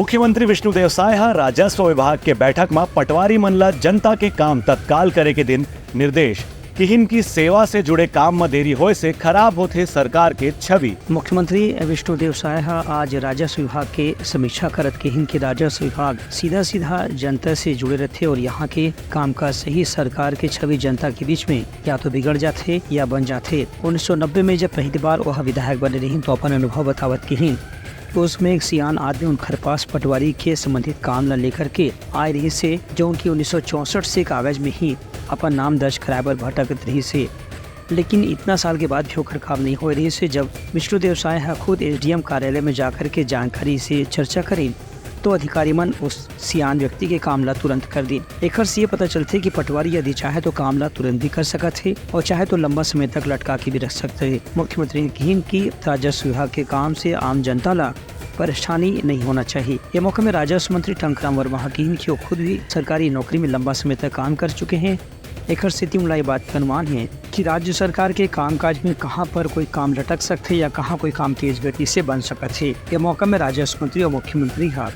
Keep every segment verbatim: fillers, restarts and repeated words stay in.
मुख्यमंत्री विष्णुदेव साय ह राजस्व विभाग के बैठक म पटवारी मन ल जनता के काम तत्काल करे के दिन निर्देश। किहिन कि सेवा से जुड़े काम म देरी होए से खराब होथे सरकार के छवि। मुख्यमंत्री विष्णुदेव साय ह आज राजस्व विभाग के समीक्षा करत किहिन कि राजस्व विभाग सीधा-सीधा जनता से जुड़े रथे और यहाँ के कामकाज से ही सरकार के छवि जनता के बीच में या तो बिगड़ जाथे या बन जाथे। उन्नीस सौ नब्बे में जब पहली बार वह विधायक बने रहिन, तो अपन अनुभव बतावत किहिन, तो उसमें एक सियान आदमी उनखर पास पटवारी के संबंधित काम ला लेकर के आए रहिस हे, जो उनकी उन्नीस सौ चौसठ से कागज में ही अपन नाम दर्ज कराए बर भटकत रहिस हे। लेकिन इतना साल के बाद भी ओखर काम नहीं होए रहिस हे। जब विष्णुदेव साय ह खुद एसडीएम कार्यालय में जाकर के जानकारी से चर्चा करिन, तो अधिकारी मन उस सियान व्यक्ति के काम ला तुरंत कर दिन। एखर से ये पता चलथे कि पटवारी यदि चाहे तो काम ला तुरंत भी कर सकत हे और चाहे तो लंबा समय तक लटका के भी रख सकत हे। मुख्यमंत्री ने किहिन कि राजस्व विभाग के काम से आम जनता ला परेशानी नहीं होना चाहिए। ये मौके में राजस्व मंत्री टंकराम वर्मा ह किहिन कि वो खुद भी सरकारी नौकरी में लंबा समय तक काम कर चुके हैं। एखर सेती उनला ये बात के अनुमान हे कि राज्य सरकार के कामकाज में कहां पर कोई काम लटक सकथे या कहां कोई काम तेज गति से बन सकत हे। ये मौका में राजस्व मंत्री और मुख्यमंत्री ह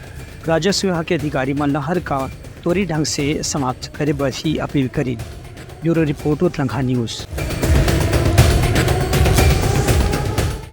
राजस्व विभाग के अधिकारी मन ला हर काम त्वरित ढंग से समाप्त करे बर ही अपील करिन। Bureau report, Uttarakhand news.